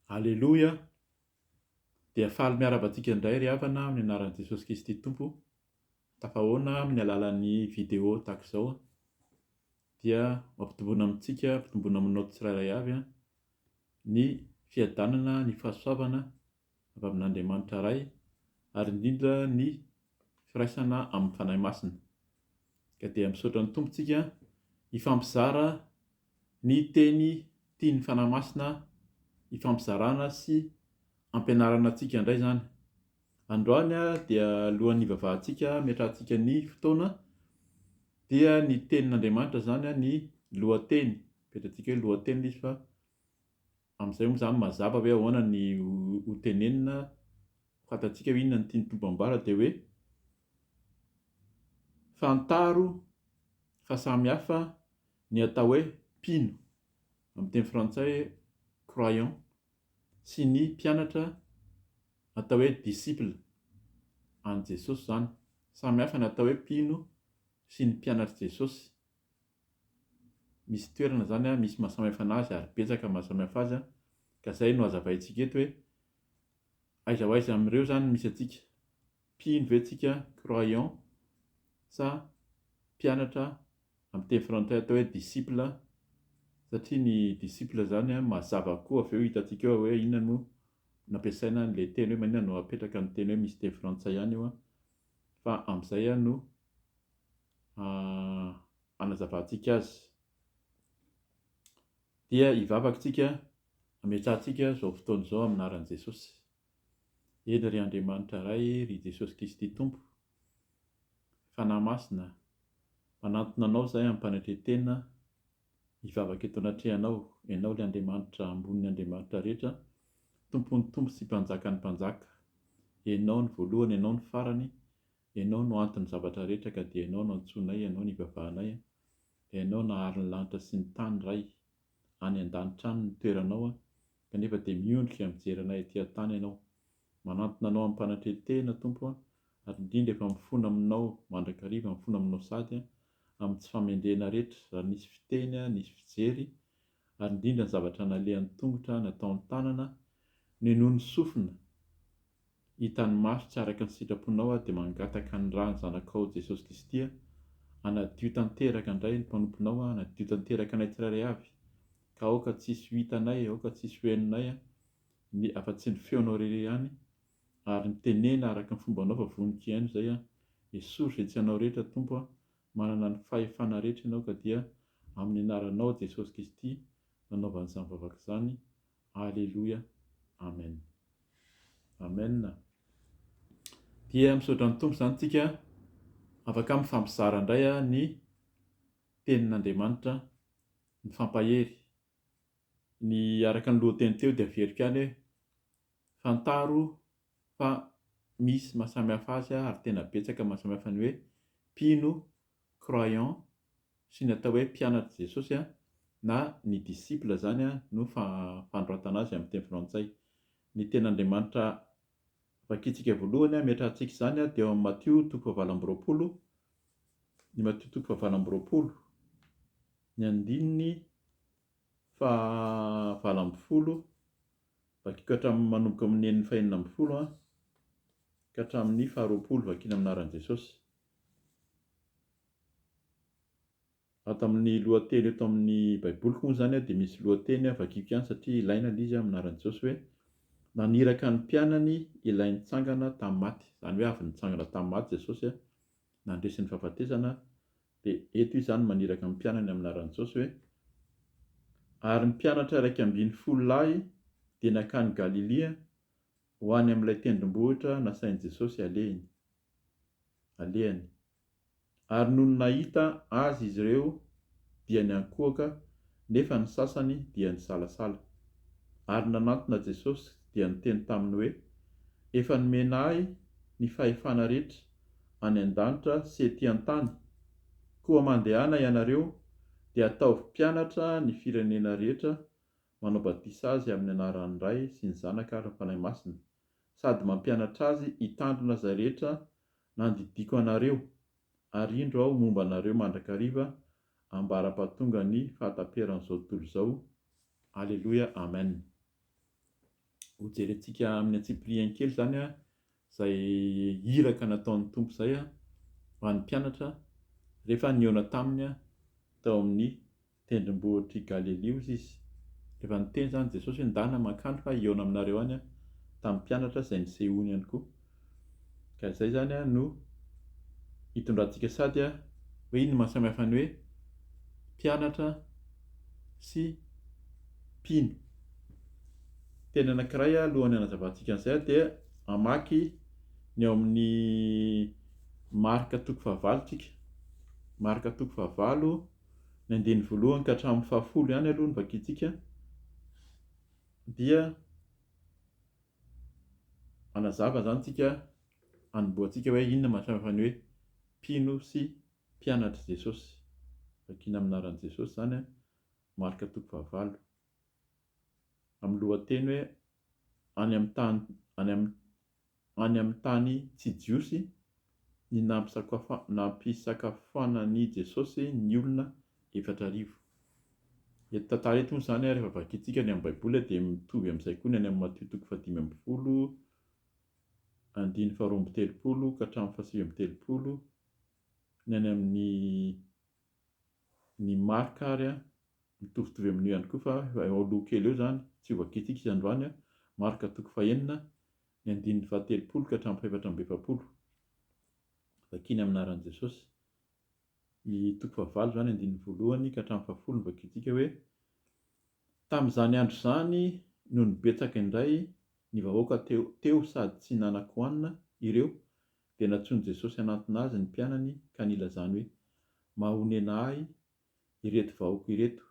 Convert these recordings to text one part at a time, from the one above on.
Aleloia! Dia faly miarahaba antsika indray ry havana amin'ny anaran'i Jesosy Kristy Tompo. Tafahoana amin'ny alalan'ny vidéo tahaka izao. Dia mampitomboina amintsika, ampitomboina aminao tsirairay avy ny fiadanana, ny fahasoavana avy amin'Andriamanitra Ray ary indrindra ny firaisana amin'ny Fanahy Masina. Ka dia misaotra ny Tompo tsika hifampizara ny teny tian'ny Fanahy Masina hifampizarana sy ampianarana antsika indray izany. Androany dia alohan'ny hivavahantsika hametrahantsika ny fotoana dia ny tenin'Andriamanitra izany ny lohateny, apetratsika hoe lohateny ilay izy fa amin'izay moa izany mazava hoe ahoana ny ho tenenina, ho fantatsika hoe inona no tian'ny Tompo ambara dia hoe fantaro fa samy hafa ny atao hoe mpino, amin'ny teny frantsay hoe croyant, sy ny mpianatra atao hoe disciple an'i Jesosy izany. Samy hafa ny atao hoe mpino sy ny mpianatr'i Jesosy. Misy toerana izany misy maha samy hafa anazy ary betsaka maha samy hafa azy ka izay no hazavaintsika eto hoe aiza ho aiza amin'ireo izany no misy antsika. Mpino ve tsika, croyant, sa mpianatra amin'ny teny frantsay atao hoe disciple satria ny disciple izany mazava koa avy eo hitantsika eo hoe inona no nampiasaina an'ilay teny hoe maninona no apetraka ny teny hoe misy teny frantsay ihany io fa amin'izay no hanazavantsika azy. Dia hivavaka tsika hametrahantsika izao fotoana izao amin'ny anaran'i Jesosy. Eny ry Andriamanitra Ray, ry Jesosy Kristy Tompo, Fanahy Masina, manantona Anao izahay amim-panetren-tena hivavaka eto anatrehanao, Ianao ilay Andriamanitra ambonin'ny andriamanitra rehetra, Tompon'ny tompo sy Mpanjakan'ny mpanjaka. Ianao no voalohany, Ianao no farany, Ianao no anton'ny zavatra rehetra ka dia Ianao no antsoinay, Ianao no ivavahanay, Ianao nahary ny lanitra sy ny tany Ray, any an-danitra any ny toeranao kanefa dia miondrika mijery anay aty an-tany Ianao. Manantona Anao amim-panatren-tena, Tompo a, ary indrindra efa mifona Aminao mandrakariva, mifona Aminao sady amin'ny tsy famendrehana rehetra, raha nisy fiteny, nisy fijery, ary indrindra ny zavatra nalehan'ny tongotra, nataon'ny tanana, nenoin'ny sofina, hitan'ny maso tsy araka ny sitraponao aho dia mangataka ny rà ny Zanakao Jesosy Kristy hanadio tanteraka indray ny mpanomponao hanadio tanteraka anay tsirairay avy ka aoka tsy hisy ho hitanay aoka tsy hisy ho henonay ny afa-tsy ny feonao irery ihany ary mitenena araka ny fombanao fa vonon-ko hihaino izay esory izay tsy anao rehetra Tompo a manana ny fahefana rehetra ianao ka dia amin'ny anaranao Jesosy Kristy nanaovana izany vavaka izany Aleloia Amen Amen Dia misaotra ny Tompo izany tsika afaka mifampizara indray ny tenin'Andriamanitra mifampahery ny araka ny lohateny teo dia averiko ihany hoe fantaro fa misy mahasamihafa azy ary tena betsaka mahasamihafa ny hoe mpino croyant sy ny atao hoe mpianatr'i Jesosy na ny disciple izany no fanoratana azy amin'ny teny frantsay. Ny tenin'Andriamanitra vakintsika voalohany ametrahantsika izany dia ao amin'ny Matio toko fahavalo amby 20, ny Matio toko fahavalo amby 20, ny andininy fahavalo ambin'ny folo, vakiko hatramin'ny manomboka amin'ny eniny fahenina ambin'ny folo ka hatramin'ny faharoapolo vakina amin'ny anaran'i Jesosy. Ato amin'ny lohateny eto amin'ny Baiboliko moa izany dia misy lohateny vakiko ihany satria ilaina ilay izy amin'ny anaran'i Jesosy hoe naniraka ny mpianany ilay nitsangana tamin'ny maty. Izany hoe avy nitsangana tamin'ny maty Jesosy nandresy ny fahafatesana dia eto izy izany maniraka ny mpianany amin'ny anaran'i Jesosy hoe ary ny mpianatra 11 lahy dia nankany Galilia ho any amin'ilay tendrombohitra nasain'i Jesosy alehiny. Alehany. Ary nony nahita Azy izy ireo dia niankohoka, nefa ny sasany dia nisalasala. Ary nanantona Jesosy dia niteny taminy hoe, Efa nomena Ahy ny fahefana rehetra any an-danitra sy ety an-tany, koa mandehana ianareo dia ataovy mpianatra ny firenena rehetra, manao batisa azy amin'ny anaran'ny Ray sy ny Zanaka ary ny Fanahy Masina, sady mampianatra azy hitandrina izay rehetra nandidiako anareo, ary indro Aho momba anareo mandrakariva ambara-pahatonga ny fahataperan'izao tontolo izao. Aleloia. Amen. Hojerentsika amin'ny antsipiriany kely izany izay iraka nataon'ny Tompo izay ho an'ny mpianatra rehefa nihaona taminy tao amin'ny tendrombohitr'i Galilia hozy izy. Rehefa niteny izany Jesosy hoe ndana mankany fa hihaona aminareo any aho, tamin'ny mpianatra izay nisehoany ihany koa. Ka izay izany no hitondrantsika sady hoe inona no mahasamihafa ny hoe mpianatra sy mpino. Teny anankiray alohan'ny hanazavantsika an'izay dia hamaky ny ao amin'ny Marka toko fahavalo tsika. Marka toko fahavalo, ny andininy voalohany ka hatramin'ny fahafolo ihany aloha no vakintsika dia manazava izany tsika hanombohantsika hoe inona mahasamihafa ny hoe mpino sy mpianatr'i Jesosy. Vakiana amin'ny anaran'i Jesosy izany Marka toko fahavalo. Amin'ny lohateny hoe any amin'ny tany any amin'ny any amin'ny tany tsy Jiosy ny nampisakafoanan'i Jesosy ny olona 4000. Eto tantara eto moa izany rehefa vakintsika ny amin'ny Baiboly dia mitovy amin'izay koa ny any amin'ny Matio toko fahadimy ambin'ny folo andininy faharoa amby telopolo ka hatramin'ny fahasivy amby telopolo, ny any amin'ny ny Marka ary mitovitovy amin'io ihany koa fa eo aloha kely eo izany, tsy ho vakintsika izy androany, Marka toko fahenina ny andininy fahatelopolo ka hatramin'ny fahefatra amby efapolo. Vakiana amin'ny anaran'i Jesosy. Ny toko fahavalo izany andininy voalohany ka hatramin'ny fahafolo no vakintsika hoe, Tamin'izany andro izany nony betsaka indray ny vahoaka teo teo sady tsy nanan-kohanina ireo, dia nantsoin'i Jesosy hanantona azy ny mpianany ka nilazany hoe, Mahonena ahy ireto vahoaka ireto,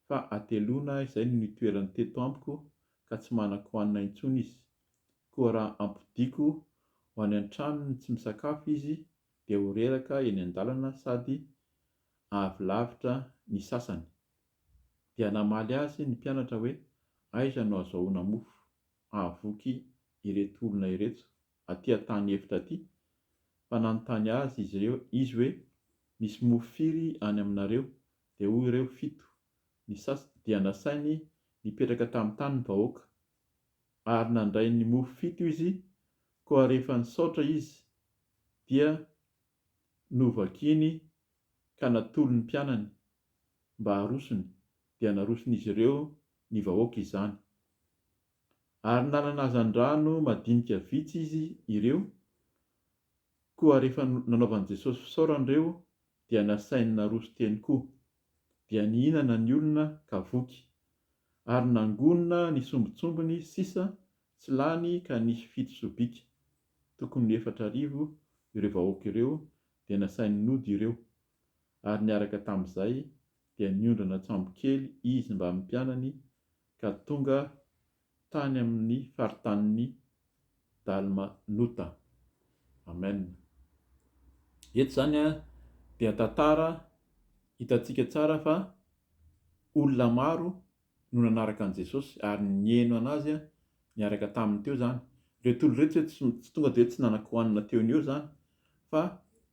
fa hateloana izay no nitoerany teto amiko ka tsy manan-kohanina intsony izy, koa raha ampodiako ho any an-tranony tsy misakafo izy dia ho reraka eny an-dalana sady avy lavitra ny sasany. Dia namaly azy ny mpianatra hoe, Aiza no azahoana mofo hahavoky ireto olona ireto aty an-tany efitra aty? Fa nanontany azy izy ireo izy hoe, Misy mofo firy any aminareo? Dia hoy ireo, Fito. Ny sas dia nasainy nipetraka tamin'ny tany ny vahoaka. Ary nandray ny mofo fito izy, koa rehefa nisaotra izy, dia novakiny ka natolony ny mpianany mba harosony, dia naroson'izy ireo ny vahoaka izany. Ary nanana hazandrano madinika vitsy izy ireo, koa rehefa nanaovan'i Jesosy fisaorana ireo, dia nasainy naroso teny koa. Dia nihinana ny olona ka voky. Ary nangonina ny sombintsombiny sisa tsy lany ka nisy fito sobika. Tokony ho 4000 ireo vahoaka ireo, dia nasainy nody ireo. Ary niaraka tamin'izay dia niondrana an-tsambokely izy mbamin'ny mpianany ka tonga tany amin'ny faritanin'i Dalmanota. Amen. Eto izany dia tantara hitantsika tsara fa olona maro no nanaraka an'i Jesosy ary nihaino an'azy niaraka taminy teo izany. Ireto olona ireto tsy tsy tonga dia hoe tsy nanan-kohanina teo no eo izany fa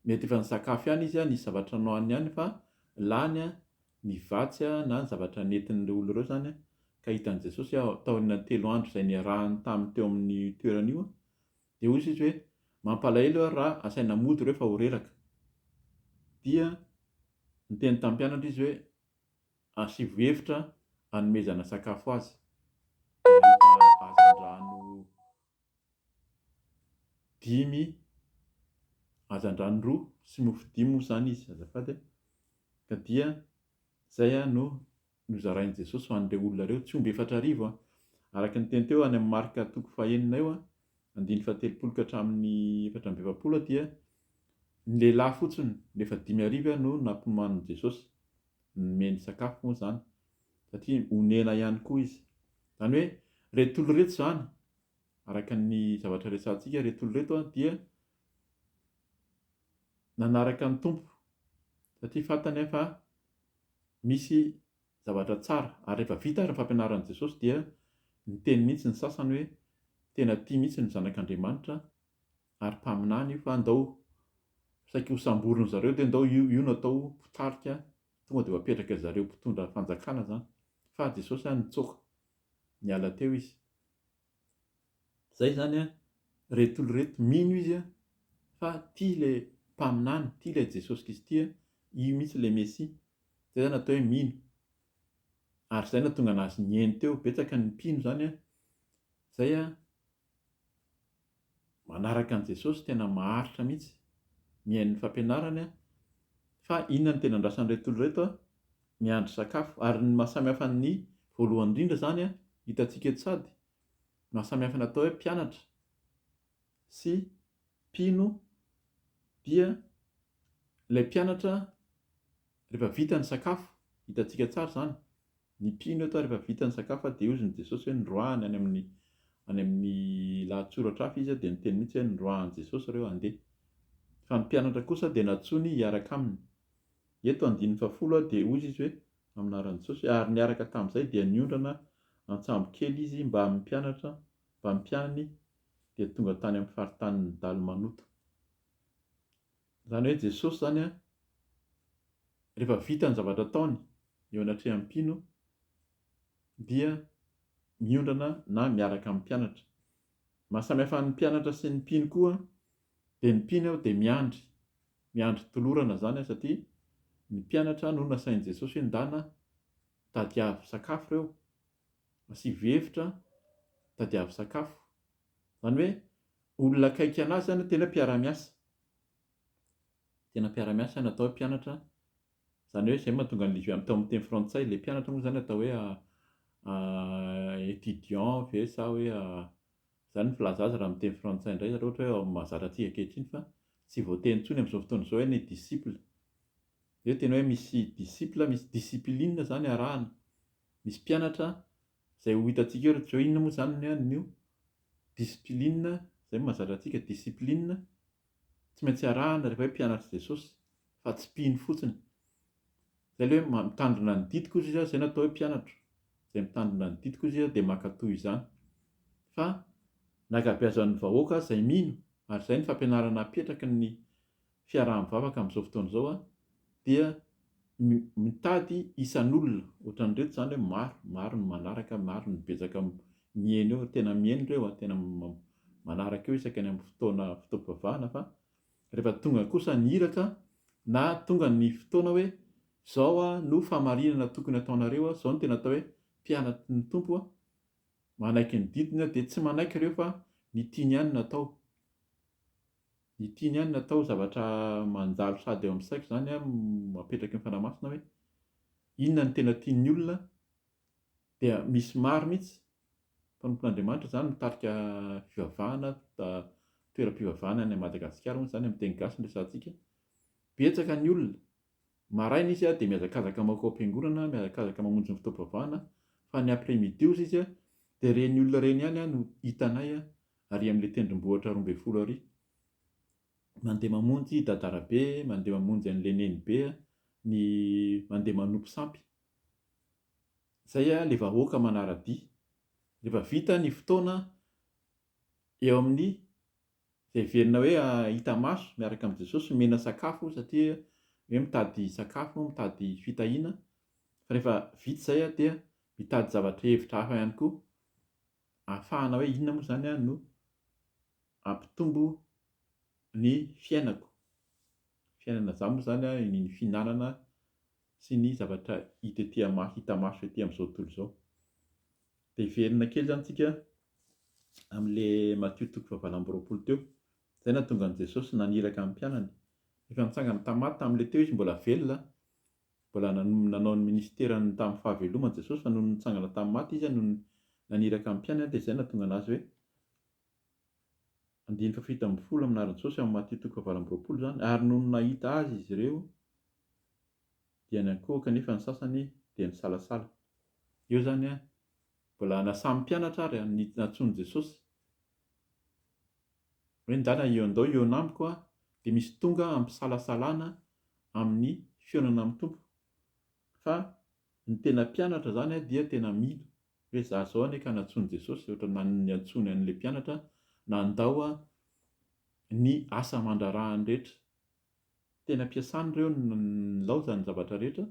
mety efa nisakafo ihany izy, nisy zavatra nohaniny ihany fa lany ny vatsy na ny zavatra nentin'ireo olona ireo izany ka hitan'i Jesosy taorian'ny telo andro izay niarahany taminy teo amin'ny toerana io dia hoy izy hoe mampalahelo aho raha asaina mody ireo fa ho reraka. Dia niteny tamin'ny mpianatra izy hoe asivo hevitra hanomezana sakafo azy. Dia nahita hazandrano dimy, hazandrano roa sy mofo dimy moa izany izy azafady a, ka dia izay no nozarain'i Jesosy ho an'ireo olona ireo, tsy omby 4000 a, araka ny teny teo any amin'ny Marka toko fahenina io a, andininy fahatelopolo ka hatramin'ny 44 dia ny lehilahy fotsiny no efa 5000 no nampinomanin'i Jesosy, nomeny sakafo moa izany satria onena ihany koa izy. Izany hoe ireto olona ireto izany Araka ny zavatra resahantsika ireto olona ireto dia nanaraka ny Tompo satria fantany fa misy zavatra tsara ary rehefa vita ary ny fampianaran'i Jesosy dia niteny mihitsy ny sasany hoe tena tia mihitsy ny zanak'Andriamanitra ary mpaminany io fa ndao saiky ho samborin'ny zareo dia ndao io io no atao mpitarika tonga dia ho apetraka zareo mpitondra fanjakana zany fa Jesosy nitsoaka niala teo izy. Zay zany an, reto olona reto mino izy an fa ty le mpaminany, ty le Jesosy Kristy an, io mihitsy le Mesia. Zay zany atao hoe mino. Ary zay nahatonga anazy nihaino teo. Betsaka ny mpino zany an, zay an manaraka an'i Jesosy tena maharitra mihitsy, mihaino ny fampianarany an, fa inona no tena andrasan'ireto olona ireto an? Miandry sakafo. Ary ny maha samy hafa ny voalohany indrindra zany an, hitantsika eto sady, ny maha samy hafa ny atao hoe mpianatra sy mpino dia ilay mpianatra rehefa vita ny sakafo, hitantsika tsara izany, ny mpino eto rehefa vita ny sakafo dia hozy ny Jesosy hoe noroahany any amin'ny any amin'ny lahatsoratra hafa izy dia niteny mihitsy hoe noroahan'i Jesosy ireo handeha. Fa ny mpianatra kosa dia nantsoiny hiaraka aminy. Eto andininy fahafolo dia hozy izy hoe amin'ny anaran'i Jesosy ary niaraka tamin'izay dia niondrana an-tsambo kely izy mbamin'ny mpianatra mbamin'ny mpianany dia tonga tany amin'ny faritanin'i Dalmanota. Izany hoe Jesosy izany an, rehefa vita ny zavatra ataony eo anatrehan'ny mpino dia miondrana na miaraka amin'ny mpianatra. Mahasamihafa ny mpianatra sy ny mpino koa dia ny mpino dia miandry, miandry tolorana izany satria ny mpianatra no nasain'i Jesosy hoe ndana tadiavo sakafo ireo, asivo hevitra, tadiavo sakafo. Izany hoe olona akaiky anazy izany tena hoe mpiara-miasa. Tena mpiara-miasa ny atao hoe mpianatra. Izany hoe izay mahatonga an'ilay izy atao amin'ny teny frantsay, ilay mpianatra moa izany atao hoe étudiant ve sa hoe izany ny filaza azy raha amin'ny teny frantsay indray raha ohatra hoe mahazatra antsika ankehitriny fa tsy voateny intsony amin'izao fotoana izao hoe ny disciple. Eo tena hoe misy disciple, misy discipline izany arahana. Misy mpianatra izay ho hitantsika eo rehetra izao inona moa izany no discipline, izay no mahazatra antsika, discipline tsy maintsy arahana rehefa hoe mpianatr'i Jesosy fa tsy mpino fotsiny. Izay ilay hoe mitandrina ny didiko hozy izy, izay no atao hoe mpianatro. Izay mitandrina ny didiko hozy izy dia mankatò izany. Fa ny ankabeazan'ny vahoaka izay mino, ary izay ny fampianarana apetraky ny fiaraha-mivavaka amin'izao fotoana izao dia mitady isan'olona ohatran'ireto izany hoe maro, maro ny manaraka, maro ny betsaka miheno eo, tena miheno ireo an, tena manaraka eo isaky ny amin'ny fotoana fotoam-pivavahana fa rehefa tonga kosa ny iraka na tonga ny fotoana hoe izao no fahamarinana tokony ataonareo, izao no tena atao hoe mpianatry ny Tompo, manaiky ny didiny dia tsy manaiky ireo fa ny tiany ihany no atao. Ny tiany ihany no atao, zavatra mandalo sady ao amin'ny saiko izany an, apetraky ny Fanahy Masina hoe inona no tena tian'ny olona dia misy maro mihitsy mpanompon'Andriamanitra izany mitarika fivavahana, toeram-pivavahana any Madagasikara moa izany amin'ny teny gasy no resahantsika, betsaka ny olona, maraina izy dia mihazakazaka mankao am-piangonana, mihazakazaka mamonjy ny fotoam-pivavahana, fa ny après midi ozy izy dia ireny olona ireny ihany no hitanay ary amin'ilay tendrombohitra 12 ary. Mandeha mamonjy Dadarabe, mandeha mamonjy an'ilay Nenibe, ny mandeha manompo sampy. Izay ilay vahoaka manara-dia. Rehefa vita ny fotoana eo amin'ny izay heverina hoe hita maso miaraka amin'i Jesosy, omena sakafo satria hoe mitady sakafo, mitady fitahiana, fa rehefa vita izay dia mitady zavatra hevitra hafa ihany koa ahafahana hoe inona moa izany no hampitombo ny fiainako. Fiainana izany moa izany ny fihinanana sy ny zavatra hita ety hita maso ety amin'izao tontolo izao. Dia hiverina kely izany tsika amin'ilay Matio toko fahavalo amby roapolo teo. Izay nahatonga an'i Jesosy naniraka ny mpianany. Efa nitsangana tamin'ny maty tamin'ilay teo izy mbola velona Mbola nanao ny ministerany tamin'ny fahavelomany Jesosy fa nony nitsangana tamin'ny maty Izy no naniraka ny mpianany dia izay nahatonga an'azy hoe andininy faha-17 amin'ny anaran'i Jesosy amin'ny Matio toko faha-28 izany ary nony nahita Azy izy ireo dia niankohoka nefa ny sasany dia nisalasala. Eo izany mbola na samy mpianatra ary ny nantsoin'i Jesosy hoe ndana eo ndao hihaona amiko dia misy tonga ampisalasalana amin'ny fihaonana amin'ny Tompo fa ny tena mpianatra izany dia tena mino hoe za zao anie ka nantsoin'i Jesosy ohatra niantsoany an'ilay mpianatra nandao ny asa aman-draharahany rehetra tena mpiasany ireo nilaozany ny zavatra rehetra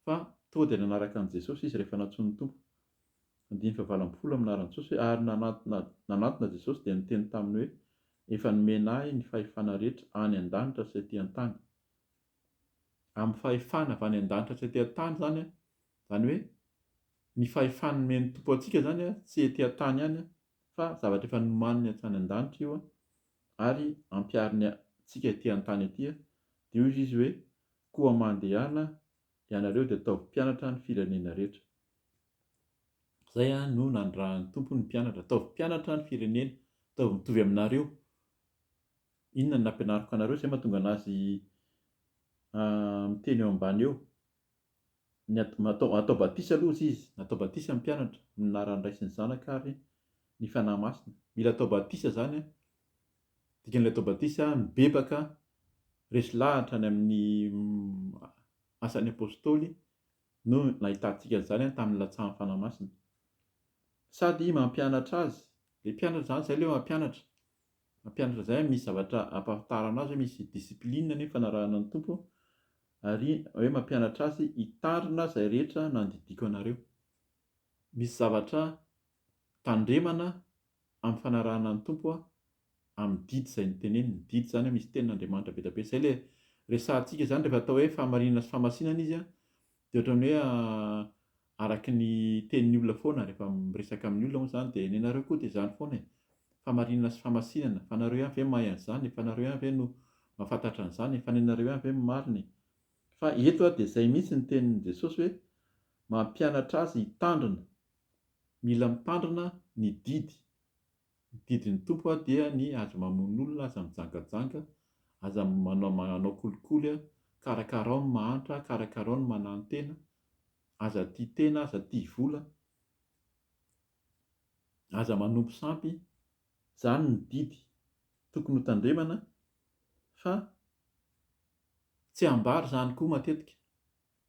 fa tonga dia nanaraka an'i Jesosy izy rehefa nantsoin'ny Tompo. Andininy fahavalo ambin'ny folo amin'ny anaran'i Jesosy hoe, Ary nanatona nanatona Jesosy dia niteny taminy hoe, Efa nomena ahy ny fahefana rehetra any an-danitra sy aty an-tany. Amin'ny fahefana avy any an-danitra sy aty an-tany izany an, izany hoe ny fahefana nomen'ny Tompo antsika izany an, tsy ety an-tany ihany an, fa zavatra efa nomaniny hatrany an-danitra io an, ary ampihariny antsika ety an-tany ety an, dia hoy Izy hoe, Koa mandehana ianareo dia ataovy mpianatra ny firenena rehetra. Izay no nanirahan'ny Tompo ny mpianatra, ataovy mpianatra ny firenena, ataovy mitovy aminareo. Inona no nampianariko anareo? Izay mahatonga an'azy miteny eo ambany eo. Ny atao, atao batisa aloha hozy izy, natao batisa ny mpianatra, amin'ny anaran'ny Ray sy ny Zanaka ary ny Fanahy Masina. Mila atao batisa izany an. Dikan'ilay atao batisa, mibebaka, resy lahatra any amin'ny Asan'ny Apostoly no nahitantsika an'izany tamin'ny nilatsahan'ny Fanahy Masina. Sady mampianatra azy, ilay mpianatra izany, izay ilay hoe mampianatra. Mampianatra izay misy zavatra ampahafantarana azy hoe misy discipline ny fanarahana ny Tompo ary hoe mampianatra azy hitandrina izay rehetra nandidiako anareo. Misy zavatra tandremana amin'ny fanarahana ny Tompo amin'ny didy izay noteneniny. Didy izany misy tenin'Andriamanitra be dia be. Izay ilay resahantsika izany rehefa atao hoe fahamarinana sy fahamasinana izy dia ohatran'ny hoe araky ny tenin'ny olona foana rehefa miresaka amin'ny olona moa izany dia nenareo koa dia izany foana e! Fahamarinana sy fahamasinana, fa nareo ihany ve mahay an'izany e? Fa nareo ihany ve no mahafantatra an'izany e? Fa nenareo ihany ve no marina e? Fa eto dia izay mihitsy ny tenin'i Jesosy hoe mampianatra azy hitandrina, mila mitandrina ny didy, Ny didin'ny Tompo dia ny aza mamono olona, aza mijangajanga, aza manao manao kolikoly, karakarao ny mahantra, karakarao ny mananotena, aza tia tena, aza tia vola, aza manompo sampy, izany ny didy tokony ho tandremana fa tsy ambara izany koa matetika.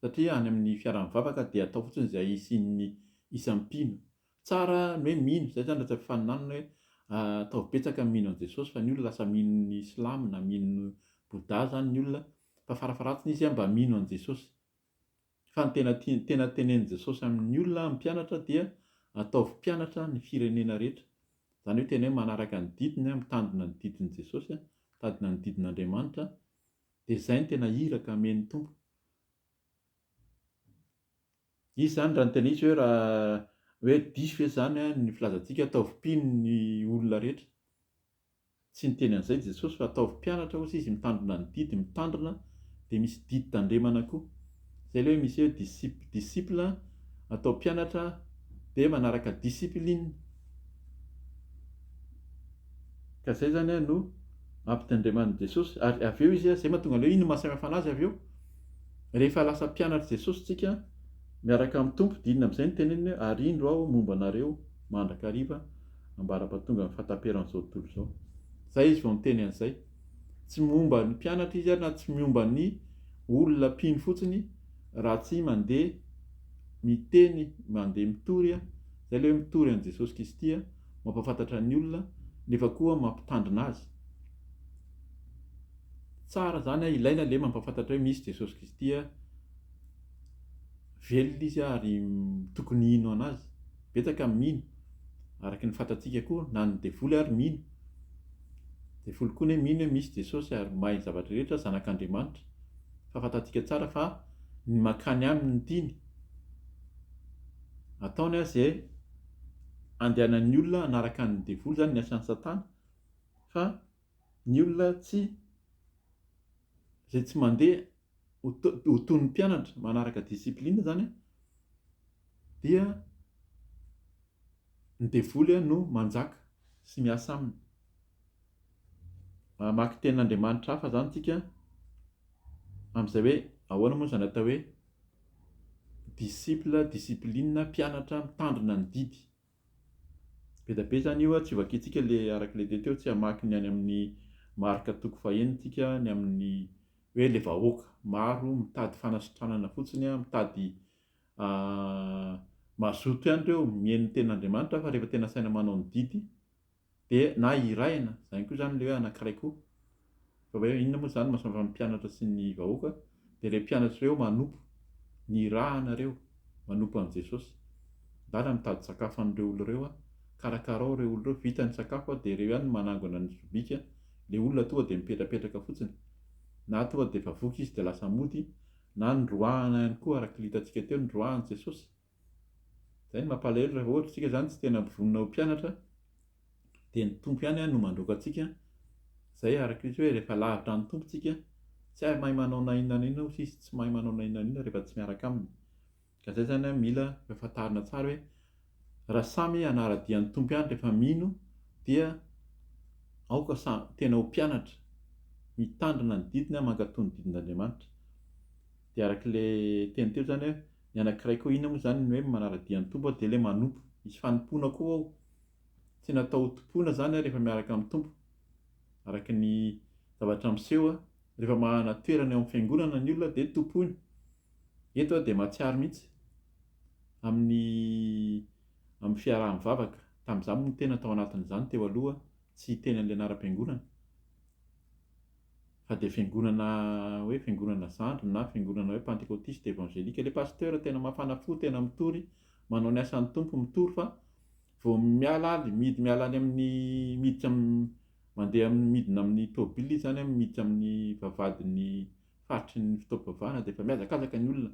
Satria any amin'ny fiaraha-mivavaka dia atao fotsiny izay hisian'ny isan'ny mpino. Tsara ny hoe mino, izay izany raha tsy fifaninanana hoe ataovy betsaka ny mino an'i Jesosy fa ny olona lasa mino ny silamo na mino Bouddha izany ny olona fa farafaharatsiny izy mba mino an'i Jesosy. Fa ny tena tiany tena tenenin'i Jesosy amin'ny olona, amin'ny mpianatra dia ataovy mpianatra ny firenena rehetra. Izany hoe tena hoe manaraka ny didiny, mitandrina ny didin'i Jesosy, mitandrina ny didin'Andriamanitra. Dia izay no tena iraka amen'ny Tompo. Izy izany raha ny tena izy hoe raha hoe diso ve izany ny filazantsika ataovy mpino ny olona rehetra. Tsy niteny an'izay Jesosy fa ataovy mpianatra hozy izy mitandrina ny didy, mitandrina dia misy didy tandremana koa. Izay ilay hoe misy hoe disciple, disciple atao mpianatra dia manaraka discipline. Ka zay zany no ampitandreman'i Jesosy. Ary avy eo izy, zay mahatonga an'ilay hoe inona no mahasamihafa anazy avy eo? Rehefa lasa mpianatr'i Jesosy tsika, miaraka amin'ny Tompo, dia inona amin'izay no teneniny hoe ary indro aho momba anareo mandrakariva ambara-pahatonga ny fahataperan'izao tontolo izao. Zay izy vao miteny an'izay. Tsy momba ny mpianatra izy ary na tsy miomba ny olona mpino fotsiny raha tsy mandeha miteny, mandeha mitory, zay ilay hoe mitory an'i Jesosy Kristy, mampahafantatra ny olona nefa koa mampitandrina azy. Tsara zany, ilaina le mampahafantatra hoe misy Jesosy Kristy, velona izy ary tokony hino an'azy. Betsaka ny mino, araka ny fantatsika koa, na ny devoly ary mino. Devoly koa anie mino hoe misy Jesosy ary mahay ny zavatra rehetra, zanak'Andriamanitra. Fa fantatsika tsara fa ny mankany aminy no tiany. Ataony izay andehanan'ny olona hanaraka ny devoly izany ny asan'i satana fa ny olona tsy izay tsy mandeha ho ho toy ny mpianatra manaraka discipline izany dia ny devoly no manjaka sy miasa aminy. Mamaky tenin'Andriamanitra hafa izany tsika amin'izay hoe ahoana moa izany atao hoe disciple, discipline, mpianatra mitandrina ny didy. Be dia be izany io, tsy hovakintsika le araka ilay teny teo, tsy hamaky ny any amin'ny Marka toko fahenina tsika, ny amin'ny hoe le vahoaka maro mitady fanasitranana fotsiny, mitady mazoto ihany ireo mihaino ny tenin'Andriamanitra fa rehefa tena asaina manao ny didy Dia na irahina, izany koa izany ilay hoe anankiray koa. Fa hoe inona moa izany mahasamihafa ny mpianatra sy ny vahoaka? Dia ireo mpianatra ireo manompo, ny irahana ireo, manompo an'i Jesosy. Ndana mitady sakafo an'ireo olona ireo a, karakarao ireo olona ireo, vita ny sakafo a, dia ireo ihany no manangona ny sobika, ilay olona tonga dia mipetrapetraka fotsiny, na tonga dia efa voky izy dia lasa mody, na noroahana ihany koa araka ilay hitantsika teo, noroahan'i Jesosy. Izay no mampalahelo rehefa ohatra isika izany tsy tena mivonona ho mpianatra dia ny Tompo ihany no mandroaka antsika, izay araka izy hoe rehefa lavitra ny Tompo tsika tsy hay mahay manao na inona na inona hozy izy, tsy mahay manao na inona na inona rehefa tsy miaraka aminy. Ka izay izany mila fantarina tsara hoe raha samy hanara-dia ny Tompo ihany rehefa mino dia aoka samy tena ho mpianatra, mitandrina ny didiny, mankatò ny didin'Andriamanitra. Dia araka ilay teny teo izany hoe ny anankiray koa inona moa izany ny hoe manara-dia ny Tompo dia ilay manompo. Misy fanompoana koa ao. Tsy natao ho tompoina izany rehefa miaraka amin'ny Tompo. Araka ny zavatra miseho, rehefa manana toerana eo amin'ny fiangonana ny olona dia tompoina. Eto aho dia mahatsiaro mihitsy amin'ny amin'ny fiaraha-mivavaka. Tamin'izaho moa no tena tao anatin'izany teo aloha, tsy hiteny an'ilay anaram-piangonana. Fa dia fiangonana hoe fiangonana zandriny na fiangonana hoe pantekotiste evangelique. Ilay pasteur tena mafana fo, tena mitory, manao ny asan'ny Tompo, mitory fa vao miala any, mihidy miala any amin'ny miditra amin'ny mandeha amin'ny midina amin'ny tôbila izy izany, miditra amin'ny vavahadin'ny faritry ny fotoam-pivavahana dia efa mihazakazaka ny olona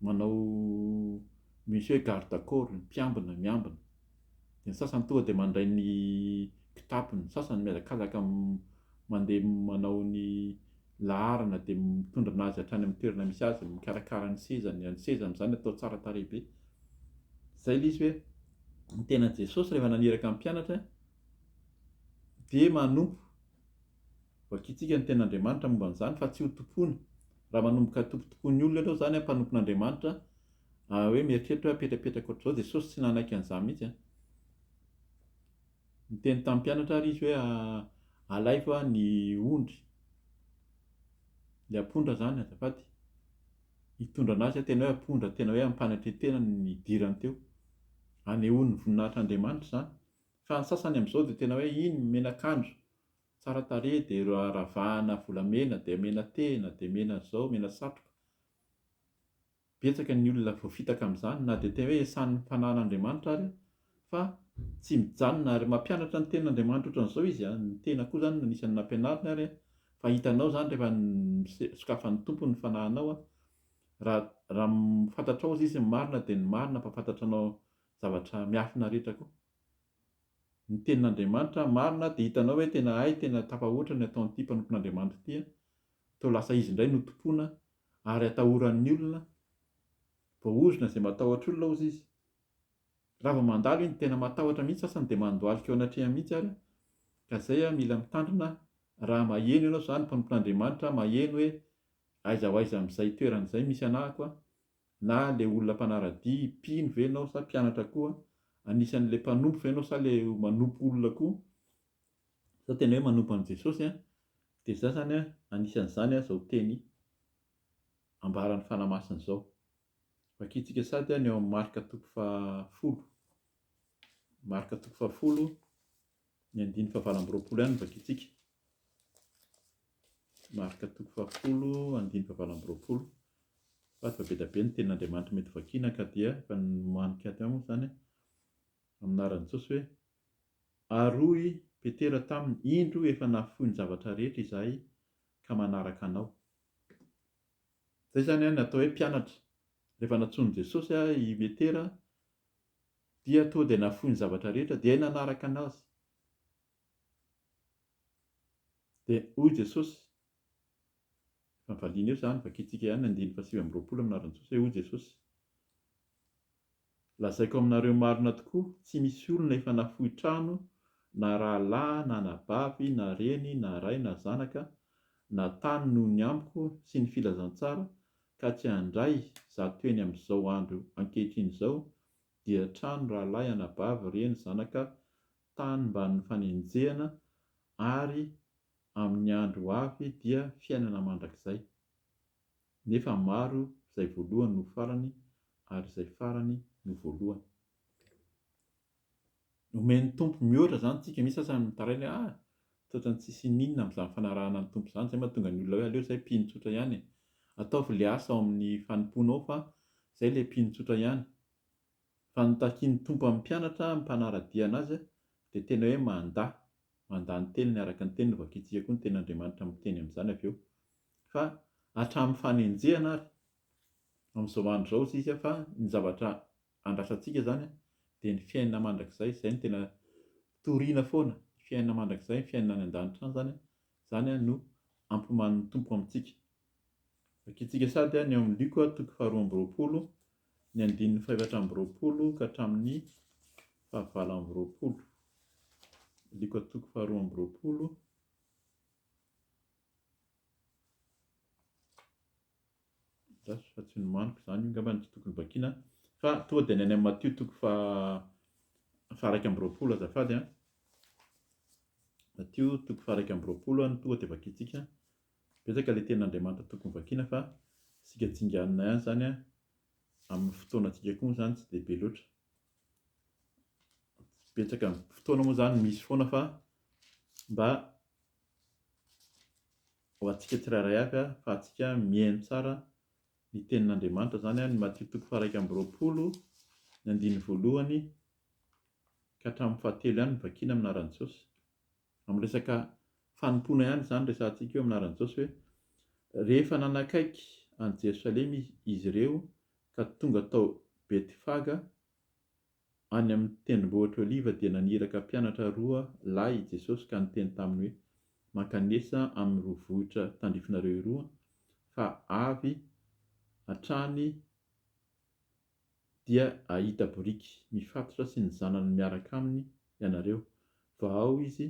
manao misy hoe garde corps, ny mpiambina miambina. Dia ny sasany tonga dia mandray ny kitapony, ny sasany mihazakazaka mandeha manao ny laharana dia mitondra anazy hatrany amin'ny toerana misy azy, mikarakara ny sezany, ny seza amin'izany atao tsara tarehy be. Izay ilay izy hoe ny tena Jesosy rehefa naniraka ny mpianatra dia manompo. Vakintsika ny tenin'Andriamanitra momba an'izany fa tsy ho tompoina. Raha manomboka tompotompoin'ny olona ianao izany, mpanompon'Andriamanitra, hoe mieritreritra hoe apetrapetraka ohatr'izao, Jesosy tsy nanaiky an'izany mihitsy an. Niteny tamin'ny mpianatra ary izy hoe alaivo ny ondry, ilay ampondra izany azafady, hitondra an'azy, tena hoe ampondra, tena hoe am-panetren-tena ny nidirany teo. Anehoany ny voninahitr'Andriamanitra izany. Fa ny sasany amin'izao dia tena hoe iny menak'andro, Tsara tarehy dia ireo ravahana volamena dia mena tehina dia mena zao mena satroka. Betsaka ny olona voafitaka amin'izany na dia tena hoe esan'ny fanahin'Andriamanitra ary fa tsy mijanona ary mampianatra ny tenin'Andriamanitra ohatran'izao izy an, ny tena koa izany anisan'ny nampianariny ary fa hitanao izany rehefa sokafan'ny Tompo ny fanahinao an, raha raha fantatrao izy ny marina dia ny marina mpahafantatra anao zavatra miafina rehetra koa. Ny tenin'Andriamanitra marina dia hitanao hoe tena hay tena tafahoatra ny ataon'ity mpanompon'Andriamanitra ity an, toa lasa izy indray no tompoina ary atahoran'ny olona, voaozona izay matahotra olona hozy izy. Raha vao mandalo iny tena matahotra mihitsy sasany dia mandohalika eo anatrehany mihitsy ary ka zay an mila mitandrina raha maheno ianao zany mpanompon'Andriamanitra maheno hoe aiza ho aiza amin'izay toerana izay misy anahako an, Na le olona mpanaradia, mpino ve enao sa mpianatra koa? Anisan'le mpanompo ve enao sa le manompo olona koa? Sa tena hoe manompo an'i Jesosy an? Dia za zany an, anisan'izany an zao teny ambaran'ny Fanahy Masina izao. Vakintsika sady an ny ao amin'ny Marka toko fahafolo. Marka toko fahafolo, ny andininy fahavalo amby 20 ihany no vakintsika. Marka toko fahafolo, andininy fahavalo amby 20. Fa efa be dia be ny tenin'Andriamanitra mety vakiana ka dia efa nomaniko ato ihany moa izany amin'ny anaran'i Jesosy hoe, Ary hoy Petera taminy, Indro efa nahafoy ny zavatra rehetra izahay ka manaraka Anao. Izay izany ny atao hoe mpianatra. Rehefa nantsoin'i Jesosy i Petera dia tonga dia nahafoy ny zavatra rehetra dia nanaraka Anazy. Dia hoy Jesosy, Efa valiana eo izany, vakintsika ihany ny andininy faha-29 amin'ny anaran'i Jesosy hoe, Hoy Jesosy, Lazaiko aminareo marina tokoa, tsy misy olona efa nafoy trano, na rahalahy, na anabavy, na reny, na ray, na zanaka, na tany noho ny amiko sy ny filazantsara, ka tsy handray 100 heny amin'izao andro ankehitriny izao, dia trano, rahalahy, anabavy, reny, zanaka, tany mbamin'ny fanenjehana, ary amin'ny andro ho avy dia fiainana mandrakizay. Nefa maro izay voalohany no farany ary izay farany no voalohany. Omen'ny Tompo mihoatra izany tsika, misy sasany mitaraina hoe ah, ohatran'ny tsisy ininona amin'izany fanarahana ny Tompo izany, izay mahatonga ny olona hoe aleo izay mpino tsotra ihany e. Ataovy ilay asa ao amin'ny fanompoanao fa izay ilay mpino tsotra ihany. Fa ny takian'ny Tompo amin'ny mpianatra, amin'ny mpanara-dia an'Azy, dia tena hoe mandà, mandà ny teniny araka ny teniny, vakintsika koa ny tenin'Andriamanitra miteny amin'izany avy eo. Fa hatramin'ny fanenjehana ary, amin'izao andro izao hozy izy fa ny zavatra andrasantsika izany dia ny fiainana mandrakizay, izay no tena torina foana, ny fiainana mandrakizay, ny fiainana any an-danitra any izany, izany no ampimanin'ny Tompo amintsika. Vakintsika sady ny ao amin'ny Lioka toko faharoa amby roapolo, ny andininy fahefatra amby roapolo ka hatramin'ny fahavalo amby roapolo. Lioka toko faharoa amby roapolo. Andraso fa tsy nomaniko izany io, angamba tsy tokony vakiana fa tonga dia ny any amin'ny Matio toko faha-21 azafady an. Matio toko faha-21 no tonga dia vakintsika. Betsaka ilay tenin'Andriamanitra tokony vakiana fa isika dinganina ihany izany an, amin'ny fotoanantsika koa moa izany tsy dia be loatra. Betsaka fotoana moa izany misy foana fa mba ho antsika tsirairay avy ahafahantsika mihaino tsara ny tenin'Andriamanitra izany ny Matio toko faha-21 ny andininy voalohany ka hatramin'ny fahatelo ihany no vakiana amin'ny anaran'i Jesosy. Amin'ny resaka fanompoana ihany izany resahantsika io amin'ny anaran'i Jesosy hoe rehefa nanakaiky an'i Jerosalema izy ireo ka tonga tao Betfaga Any amin'ny tendrombohitr'i Oliva dia naniraka mpianatra roa lahy i Jesosy ka niteny taminy hoe, Mankanesa amin'iroa vohitra tandrifinareo iroa, fa avy hatrany dia hahita boriky mifatotra sy ny zanany miaraka aminy ianareo, vahao izy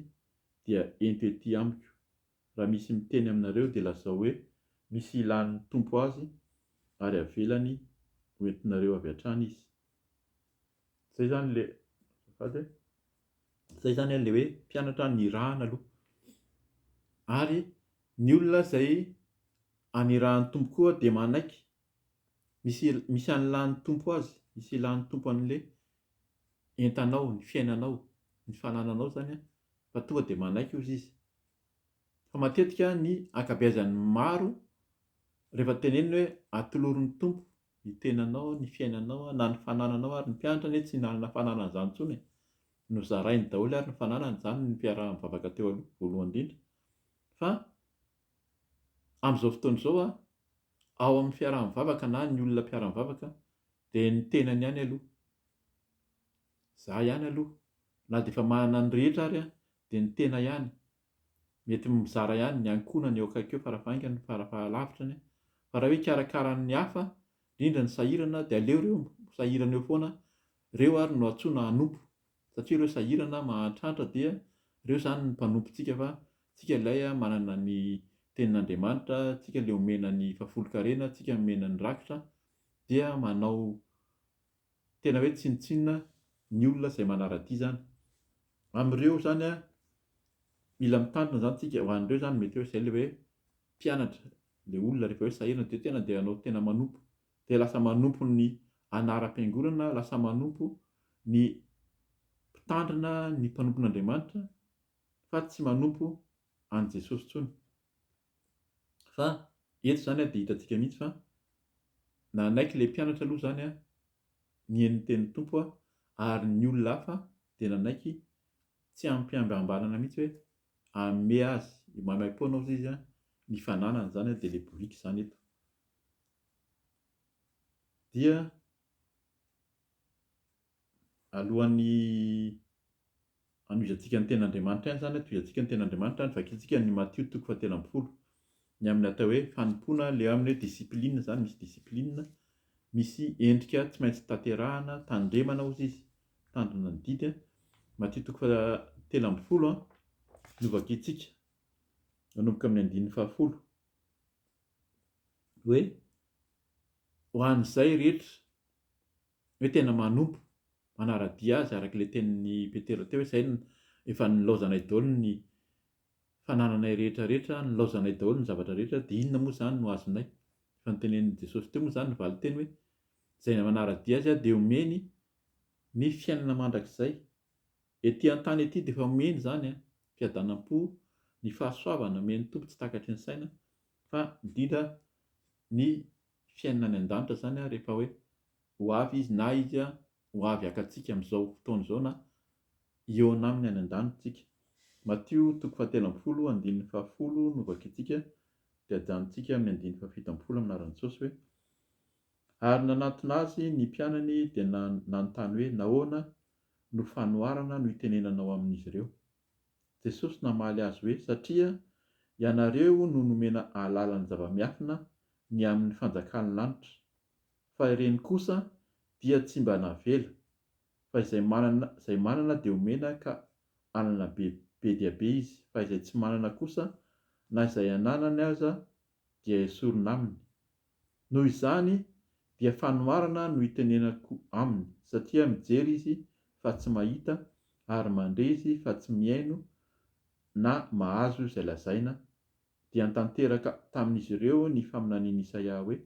dia ento ety amiko. Raha misy miteny aminareo dia lazao hoe, Misy ilàn'ny Tompo azy, ary avelany hoentinareo avy hatrany izy. Zay zany le azafady e. Zay zany le hoe mpianatra nirahana aloha. Ary ny olona zay anirahan'ny Tompo koa dia manaiky. Misy misy an'ilan'ny Tompo azy, misy ilan'ny Tompo an'le entanao, ny fiainanao, ny fanananao zany an, fa tonga dia manaiky ozy izy. Fa matetika ny ankabeazan'ny maro rehefa tenenina hoe atolory ny Tompo ny tenanao, ny fiainanao, na ny fanananao ary ny mpianatra anie tsy nanana fananana izany intsony e! Nozarainy daholo ary ny fananany, izany ny fiaraha-mivavaka teo aloha voalohany indrindra. Fa amin'izao fotoana izao a, ao amin'ny fiaraha-mivavaka na ny olona mpiara-mivavaka dia ny tenany ihany aloha. Za ihany aloha, na dia efa manana ny rehetra ary aho dia ny tena ihany. Mety mizara ihany ny ankohonany eo akaiky eo farafahaingany farafahalavitra fa raha hoe hikarakara ny hafa indrindra ny sahirana dia aleo ireo sahirana eo foana ireo ary no antsoina hanompo satria ireo sahirana mahantrantra dia ireo izany ny mpanompontsika fa tsika ilay manana ny tenin'Andriamanitra tsika ilay omena ny fahafolonkarena tsika omena ny rakitra dia manao tena hoe tsinontsinona ny olona izay manara-dia izany. Amin'ireo izany an, mila mitandrina izany tsika, ho an'ireo izany mety hoe izay ilay hoe mpianatra, ilay olona rehefa hoe sahirana dia tena dia hanao tena manompo, dia lasa manompo ny anaram-piangonana, lasa manompo ny mpitandrina, ny mpanompon'Andriamanitra fa tsy manompo an'i Jesosy intsony. Fa eto izany dia hitantsika mihitsy fa nanaiky ilay mpianatra aloha izany nihaino ny tenin'ny Tompo ary ny olona hafa dia nanaiky tsy amim-piambiambanana mihitsy hoe hanome azy maimaimpoana hozy izy ny fananany izany dia ilay boriky izany eto. Dia Alohan'ny hanohizantsika ny tenin'Andriamanitra ihany izany, tohizantsika ny tenin'Andriamanitra, vakintsika ny Matio toko fahatelo ambin'ny folo, ny amin'ny atao hoe fanompoana, ilay amin'ny hoe discipline izany, misy discipline, misy endrika tsy maintsy tanterahana, tandremana hozy izy, mitandrina ny didy. Matio toko fahatelo ambin'ny folo no vakintsika, manomboka amin'ny andininy fahafolo, hoe ho an'izay rehetra hoe tena manompo, manara-dia azy araka ilay tenin'i Petera teo hoe izay no efa nilaozanay daholo ny fanananay rehetra rehetra, nilaozanay daholo ny zavatra rehetra dia inona moa izany no azonay? Efa notenenin'i Jesosy teo moa izany ny valin-teny hoe izay manara-dia azy dia omeny ny fiainana mandrakizay. Ety an-tany ety dia efa omeny izany an, fiadanam-po, ny fahasoavana omen'ny Tompo tsy takatry ny saina fa indrindra ny fiainana any an-danitra izany rehefa hoe ho avy izy na izy ho. ho avy haka antsika amin'izao fotoana izao na hihaona aminy any an-danitra isika. Matio toko fahatelo ambin'ny folo andininy fahafolo no vakintsika dia ajanontsika amin'ny andininy fahafito ambin'ny folo amin'ny anaran'i Jesosy hoe, Ary nanatona azy ny mpianany dia nanontany hoe, Nahoana no fanoharana no itenenanao amin'izy ireo? Jesosy namaly azy hoe, Satria ianareo no nomena hahalala ny zava-miafina ny amin'ny fanjakan'ny lanitra, fa ireny kosa dia tsy mba navela, fa izay manana izay manana dia omena ka hanana be be dia be izy, fa izay tsy manana kosa, na izay ananany aza dia esorina aminy. Noho izany dia fanoharana no itenenako aminy, satria mijery izy fa tsy mahita, ary mandre izy fa tsy mihaino na mahazo izay lazaina, dia tanteraka tamin'izy ireo ny faminanian'i Isaia hoe,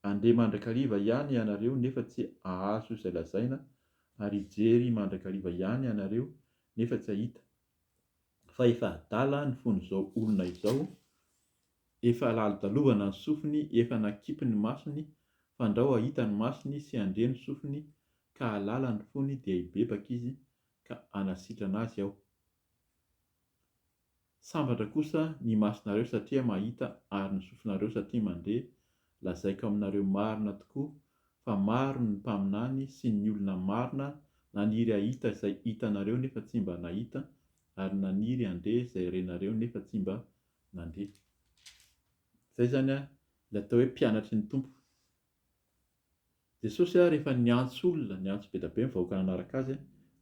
Handre mandrakariva ihany ianareo nefa tsy hahazo izay lazaina, ary hijery mandrakariva ihany ianareo nefa tsy hahita, fa efa adala ny fon'izao olona izao, efa lalodalovana ny sofiny, efa nakipy ny masony, fandrao hahita ny masony sy handre ny sofiny ka hahalala ny fony dia hibebaka izy ka hanasitrana azy aho. Sambatra kosa ny masonareo satria mahita ary ny sofinareo satria mandre, lazaiko aminareo marina tokoa fa maro ny mpaminany sy ny olona marina naniry hahita izay hitanareo nefa tsy mba nahita ary naniry handre izay renareo nefa tsy mba nandre. Izay izany ilay atao hoe mpianatry ny Tompo. Jesosy rehefa niantso olona, niantso be dia be ny vahoaka nanaraka Azy,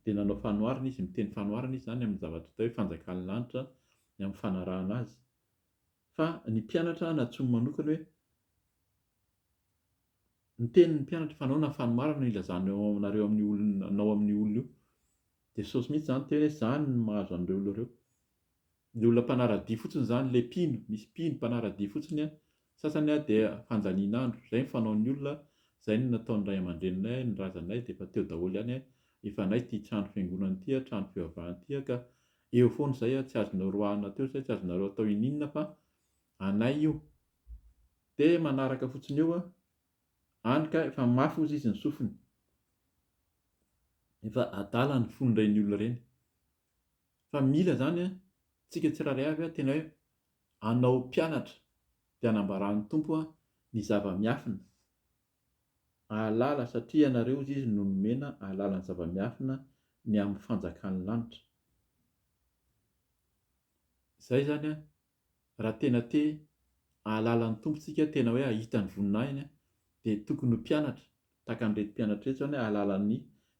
dia nanao fanoharana Izy, miteny fanoharana Izy izany amin'ny zavatra atao hoe fanjakan'ny lanitra, ny amin'ny fanarahana Azy. Fa ny mpianatra nantsoiny manokana hoe, niteny ny mpianatra fa nahoana fanoharana no ilazanao anareo amin'ny olona, anao amin'io olona io. Jesosy mihitsy izany niteny hoe izany no mahazo an'ireo olona ireo. Ny olona mpanara-dia fotsiny izany, ilay mpino, misy mpino mpanara-dia fotsiny an, sasany an dia fanjanian'andro, izay ny fanaon'ny olona, izay no nataon'ny ray aman-dreninay, ny razanay dia efa teo daholo ihany an, efa anay ity trano fiangonana ity an, trano fivavahana ity an, ka eo foana izay an, tsy azonao roahina teo izay, tsy azonareo atao ininona fa anay io. Dia manaraka fotsiny eo an, any ka efa mafy hozy izy ny sofiny, efa adala ny fon'ireny olona ireny. Fa mila zany an, tsika tsirairay avy an, tena hoe anao mpianatra dia anambaran'ny Tompo an ny zava-miafina, ahalala satria ianareo hozy izy no nomena ahalala ny zava-miafina ny amin'ny fanjakan'ny lanitra. Zay zany an, raha tena te hahalala ny Tompo tsika, tena hoe hahita ny voninahiny dia tokony ho mpianatra, tahaka an'ireto mpianatra ireto izany hahalala ny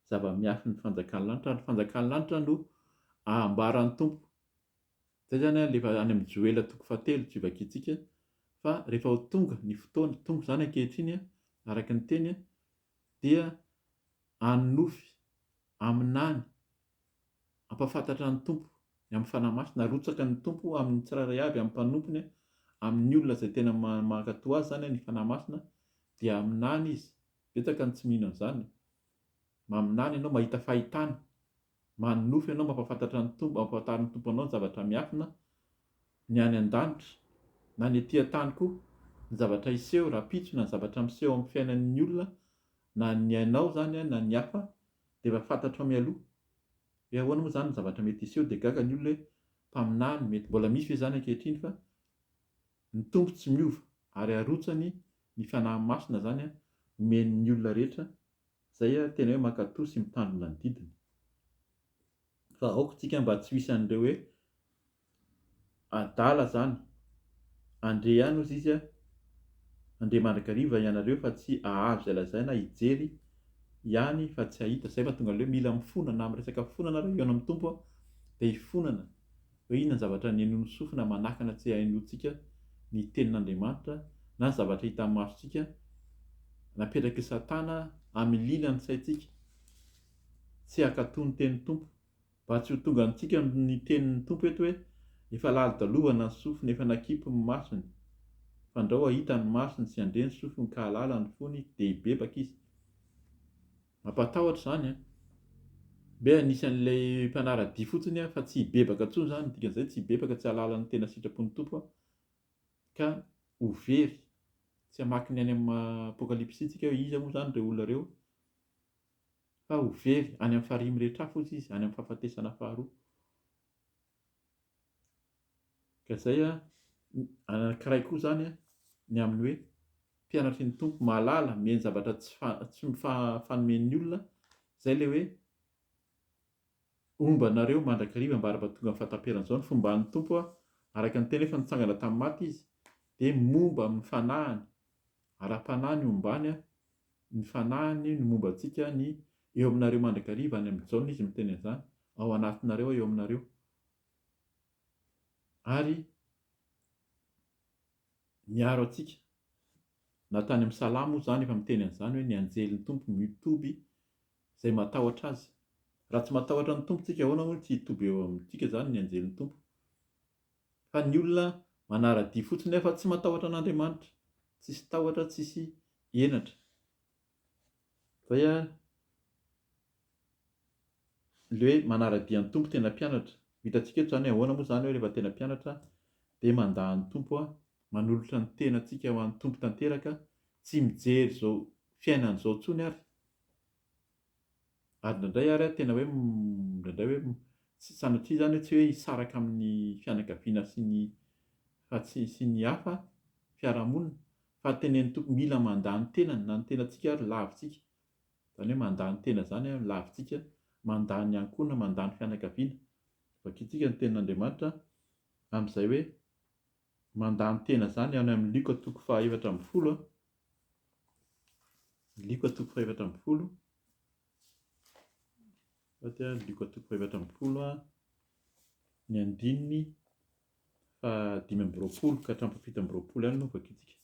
zava-miafin'ny fanjakan'ny lanitra, ary ny fanjakan'ny lanitra no ambaran'ny Tompo. Izay izany ilay efa any amin'ny Joela toko fahatelo tsy hovakintsika fa rehefa ho tonga ny fotoana, tonga izany ankehitriny araka ny teny dia hanonofy, haminany, Hampahafantatra ny Tompo, ny amin'ny Fanahy Masina, arotsaka ny Tompo amin'ny tsirairay avy, amin'ny mpanompony, amin'ny olona izay tena mankatò Azy izany ny Fanahy Masina, dia haminany izy. Betsaka ny tsy mino an'izany. Maminany ianao, mahita fahitana, manonofy ianao, mampahafantatra ny Tompo, ampahafantarin'ny Tompo anao ny zavatra miafina, ny any an-danitra, na ny ety an-tany koa, ny zavatra hiseho rahampitso, na ny zavatra miseho amin'ny fiainan'ny olona, na ny anao izany na ny hafa, dia efa fantatrao mialoha. Hoe ahoana moa izany ny zavatra mety hiseho dia gaga ny olona hoe mpaminany mety mbola misy ve izany ankehitriny fa ny Tompo tsy miova ary arotsany ny Fanahy Masina izany omeny ny olona rehetra izay tena hoe mankatò sy mitandrina ny didiny. Fa aoka tsika mba tsy ho isan'ireo hoe Adala zany. Andre ihany ozy izy a, Andre mandrakariva ianareo fa tsy ahazo izay lazaina hijery ihany fa tsy hahita, zay mahatonga an'le hoe mila mifona na miresaka fifonana ary hihaona amin'ny Tompo a, dia hifonana hoe inona ny zavatra nihenoin'ny sofina manakana tsy hainoantsika ny tenin'Andriamanitra na ny zavatra hitan'ny masontsika napetrak'i satana hamiliana ny saintsika tsy hankatò ny tenin'ny Tompo. Mba tsy ho tonga amintsika ny tenin'ny Tompo eto hoe, Efa lalodalovana ny sofiny, efa nakipy ny masony, fandrao hahita ny masony sy handre ny sofiny ka hahalala ny fony, dia hibebaka izy. Mampatahotra izany an! Mbe anisan'ilay mpanara-dia fotsiny aho fa tsy hibebaka intsony izany, ny dikan'izay tsy hibebaka, tsy hahalala ny tena sitrapon'ny Tompo aho, ka ho very. Tsy hamaky ny any amin'ny Apokalypsy tsika hoe iza moa izany ireo olona ireo. Fa ho very any amin'ny farihy mirehitra afo hozy izy, any amin'ny fahafatesana faharoa. Ka izay an, anankiray koa izany an, ny amin'ny hoe mpianatry ny Tompo mahalala, mihaino zavatra tsy tsy fanomen'ny olona, izay ilay hoe homba anareo mandrakariva ambara-pahatonga ny fahataperan'izao, ny fomban'ny Tompo an, araka ny teny hoe efa nitsangana tamin'ny maty Izy, dia momba amin'ny fanahiny, ara-panahy ny hombany an, ny fanahiny no momba antsika, ny eo aminareo mandrakariva, any amin'i Jaona izy miteny an'izany, ao anatinareo aho eo aminareo. Ary miaro antsika. Na tany amin'ny Salamo moa izany efa miteny an'izany hoe ny anjelin'ny Tompo mitoby izay matahotra Azy. Raha tsy matahotra ny Tompo tsika ahoana moa no tsy hitoby eo amintsika izany ny anjelin'ny Tompo? Fa ny olona manara-dia fotsiny nefa tsy matahotra an'Andriamanitra, tsisy tahotra, tsisy henatra. Zay a le hoe manara-dia ny Tompo tena mpianatra. Hitantsika eto izany hoe ahoana moa izany hoe rehefa tena mpianatra dia mandà ny Tompo a, manolotra ny tenantsika ho an'ny Tompo tanteraka, tsy mijery izao fiainana izao intsony ary. Ary indraindray ary tena hoe indraindray hoe tsy sanatria izany hoe tsy hoe hisaraka amin'ny fianakaviana sy ny fa tsy sy ny hafa fiarahamonina fa tenenin'ny Tompo mila mandà ny tenany na ny tenantsika ary lavintsika. Izany hoe mandà ny tena izany an, lavintsika, mandà ny ankohonana, mandà ny fianakaviana. Vakintsika ny tenin'Andriamanitra amin'izay hoe mandà ny tena izany any amin'ny Lioka toko faha 14 an. Lioka toko faha 14. Faty an, Lioka toko faha 14 an, ny andininy faha 25 ka hatramin'ny faha 27 ihany no vakintsika.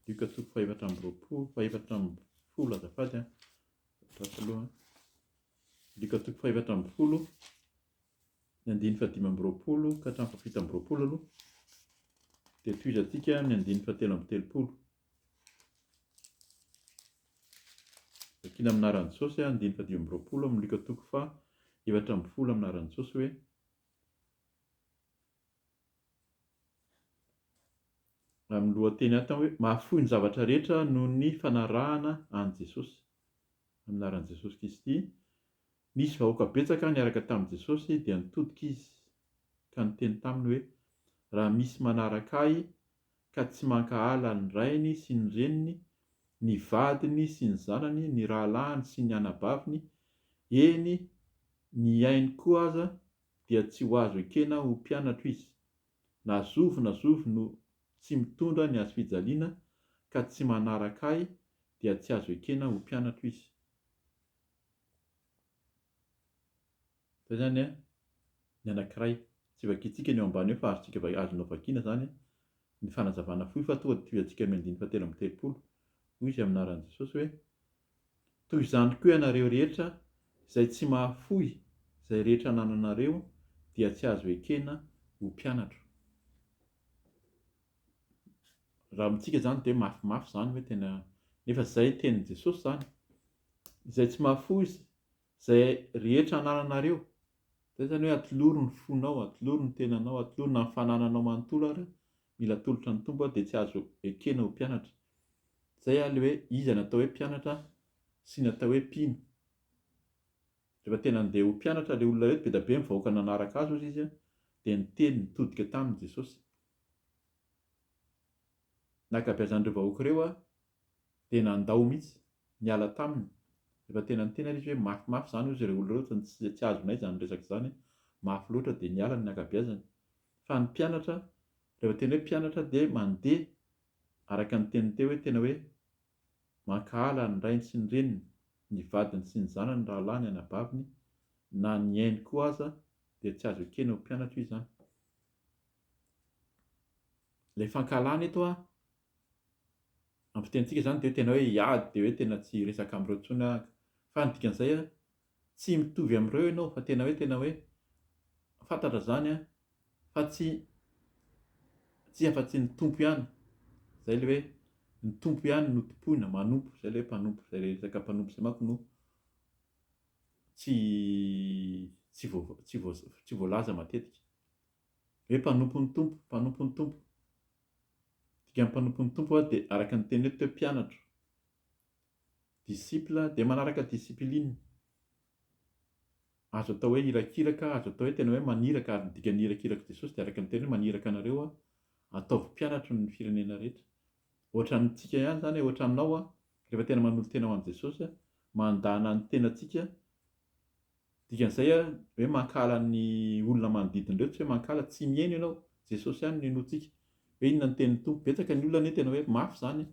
Lioka toko faha 24, faha 14 azafady an, ratsy aloha. Lioka toko faha 14, ny andininy faha 25 ka hatramin'ny faha 27 aloha. Dia tohizantsika ny andininy faha 33. Vakina amin'ny anaran'i Jesosy, andininy faha 25 amin'ny Lioka toko faha 14 amin'ny anaran'i Jesosy hoe Amin'ny lohateny ato hoe Mahafoy ny zavatra rehetra noho ny fanarahana an'i Jesosy. Amin'ny anaran'i Jesosy Kristy. Nisy vahoaka betsaka niaraka tamin'i Jesosy dia nitodika izy ka niteny taminy hoe, Raha misy manaraka ahy ka tsy mankahala ny rainy sy ny reniny, ny vadiny sy ny zanany, ny rahalahiny sy ny anabaviny, eny, ny ainy koa aza, dia tsy ho azo ekena ho mpianatro izy. Na zovy na zovy no tsy mitondra ny hazofijaliana ka tsy manaraka ahy dia tsy azo ekena ho mpianatro izy. Izay izany an, ny anankiray. Tsy vakintsika ny eo ambany eo fa azontsika azonao vakiana izany ny fanazavana fohy fa tonga dia tohizantsika amin'ny andininy fahatelo amby 30. Hoy izy amin'ny anaran'i Jesosy hoe, Toy izany koa ianareo rehetra izay tsy mahafoy izay rehetra anananareo dia tsy azo ekena ho mpianatro. Raha amintsika izany dia mafimafy izany hoe tena nefa izay tenin'i Jesosy izany. Izay tsy mahafoy izay rehetra anananareo. Izay izany hoe atolory ny fonao, atolory ny tenanao, atolory na ny fanananao manontolo ary mila atolotra ny Tompo dia tsy azo ekena ho mpianatra. Zay ary le hoe iza ny atao hoe mpianatra sy ny atao hoe mpino. Rehefa tena andeha ho mpianatra le olona reto be da be ny vahoaka nanaraka azy ozy izy dia niteny nitodika taminy Jesosy. Ny ankabeazan'ireo vahoaka ireo dia nandao mihitsy, niala taminy. Rehefa tena niteny ary izy hoe mafimafy izany ozy ireo olona ireo tsy azonay izany resaka izany, mafy loatra dia niala ny ankabeazany. Fa ny mpianatra, rehefa tena hoe mpianatra dia mandeha araka ny teniny teo hoe tena hoe mankahala ny rainy sy ny reniny, ny vadiny sy ny zanany, ny rahalahiny, anabaviny, na ny ainy koa aza dia tsy azo ekena ho mpianatra io izany. Ilay fankahalana eto an, amin'ny fitenintsika izany dia hoe tena hoe hiady dia hoe tena tsy hiresaka amin'ireo intsony aho. Fa ny dikan'izay an, tsy mitovy amin'ireo ianao fa tena hoe tena hoe fantatra izany an, fa tsy tsy afa-tsy ny Tompo ihany, izay ilay hoe ny Tompo ihany no tompoina, manompo, izay ilay hoe mpanompo, izay resaka mpanompo izay manko no tsy tsy voa tsy voa tsy voalaza matetika. Hoe mpanompon'ny Tompo, mpanompon'ny Tompo. Dikan'ny mpanompon'ny Tompo dia araka ny teny eto hoe mpianatro. Disciple dia manaraka discipline. Azo atao hoe irakiraka, azo atao hoe tena hoe maniraka, ary ny dikan'ny irakirak'i Jesosy dia araka ny teny hoe maniraka anareo aho, ataovy mpianatro ny firenena rehetra. Ohatrantsika ihany izany hoe ohatranao aho, rehefa tena manolo-tena ho an'i Jesosy, mandana ny tenantsika, dikan'izay hoe mankahala ny olona manodidina ireo, tsy hoe mankahala, tsy mihaino ianao, Jesosy ihany no henointsika. Hoe inona ny tenin'ny Tompo. Betsaka ny olona anie tena hoe mafy izany,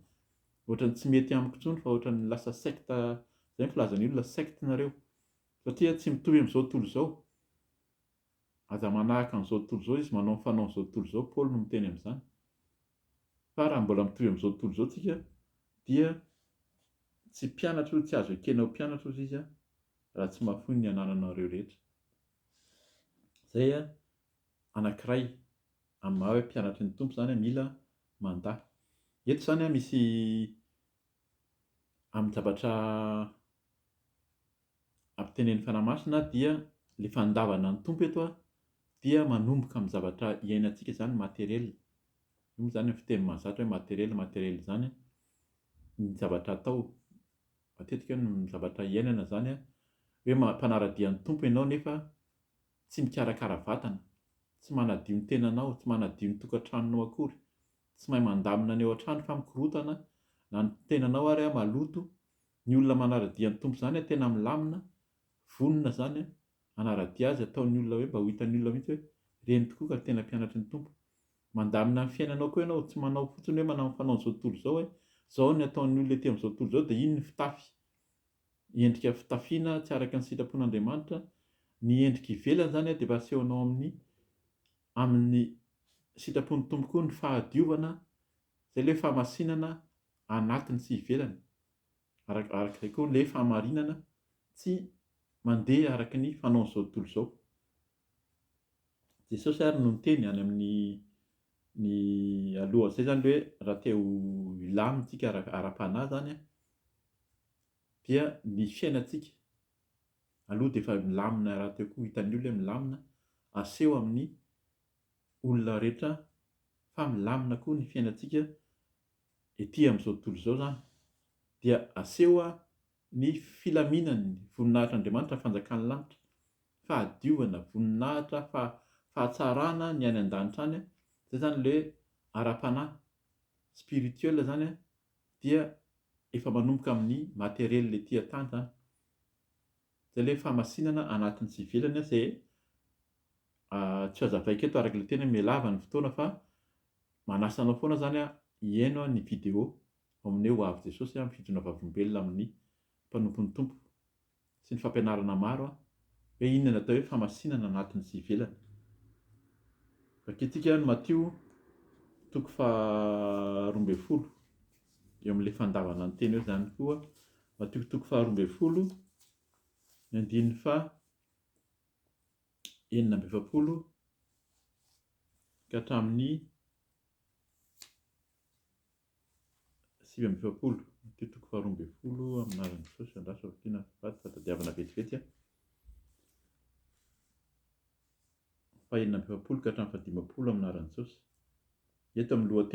ohatran'ny tsy mety amiko intsony fa ohatran'ny lasa secte, izay ny filazan'ny olona, secte nareo. Satria tsy mitovy amin'izao tontolo izao. Aza manahaka an'izao tontolo izao izy manao ny fanaon'izao tontolo izao, Paoly no miteny amin'izany. Fa raha mbola mitovy amin'izao tontolo izao tsika dia tsy mpianatra io, tsy azo ekena ho mpianatra ozy izy raha tsy mahafoy ny anananareo rehetra. Izay anankiray amin'ny maha hoe mpianatry ny Tompo izany mila mandà. Eto izany misy amin'ny zavatra ampitenenin'ny Fanahy Masina dia ilay fandavana ny Tompo eto dia manomboka amin'ny zavatra iainantsika izany materiel. Io moa izany ny fiteny mahazatra hoe materiel, materiel izany ny zavatra atao. Matetika ny zavatra iainana izany hoe mpanara-dia ny Tompo ianao nefa tsy mikarakara vatana, tsy manadio ny tenanao, tsy manadio ny tokantranonao akory, tsy mahay mandamina ny ao an-trano fa mikorotana na ny tenanao ary maloto Ny olona manara-dia ny Tompo izany tena milamina, vonona izany hanara-dia Azy, ataon'ny olona hoe mba ho hitan'ny olona mihitsy hoe ireny tokoa ka tena mpianatry ny Tompo. Mandamina ny fiainanao koa ianao, tsy manao fotsiny hoe manao ny fanaon'izao tontolo izao hoe izao ny ataon'ny olona ety amin'izao tontolo izao dia iny ny fitafy. Endrika fitafiana tsy araka ny sitrapon'Andriamanitra, ny endrika ivelany izany dia efa asehonao amin'ny amin'ny sitrapon'ny Tompo koa ny fahadiovana, izay ilay hoe fahamasinana anatiny sy ivelany. Araka izay koa ilay fahamarinana tsy mandeha araka ny fanaon'izao tontolo izao. Jesosy ary no niteny any amin'ny ny alohan'izay izany hoe raha te ho hilamina isika ara-panahy izany dia ny fiainantsika aloha dia efa milamina rahateo koa hitan'ny olona hoe milamina, aseho amin'ny olona rehetra fa milamina koa ny fiainantsika ety amin'izao tontolo izao izany dia aseho ny filaminan'ny voninahitr'Andriamanitra, ny fanjakan'ny lanitra, fahadiovana, voninahitra, fahatsarana ny any an-danitra any, izay izany ilay hoe ara-panahy, spirituel izany dia efa manomboka amin'ny materiel ety an-tany izany. Izay ilay hoe fahamasinana anatiny sy ivelany izay tsy hazavaiko eto araka ilay teny hoe mihalava ny fotoana fa Manasa anao foana zany aho hihaino ny video ao amin'ny hoe Ho avy Jesosy amin'ny fijoroana vavolombelona amin'ny mpanompon'ny Tompo sy ny fampianarana maro hoe inona ny atao hoe fahamasinana anatiny sy ivelany. Vakintsika ny Matio toko faha 12 eo amin'ilay fandavana ny teny eo izany koa. Matio toko faha 12 ny andininy faha 46 ka hatramin'ny 49. Matio toko faharoa ambin'ny folo amin'ny anaran'i Jesosy, andraso vakiana azafady fa tadiavina vetivety a. Faha 46 ka hatramin'ny faha 50 amin'ny anaran'i Jesosy. Eto amin'ny lohateny.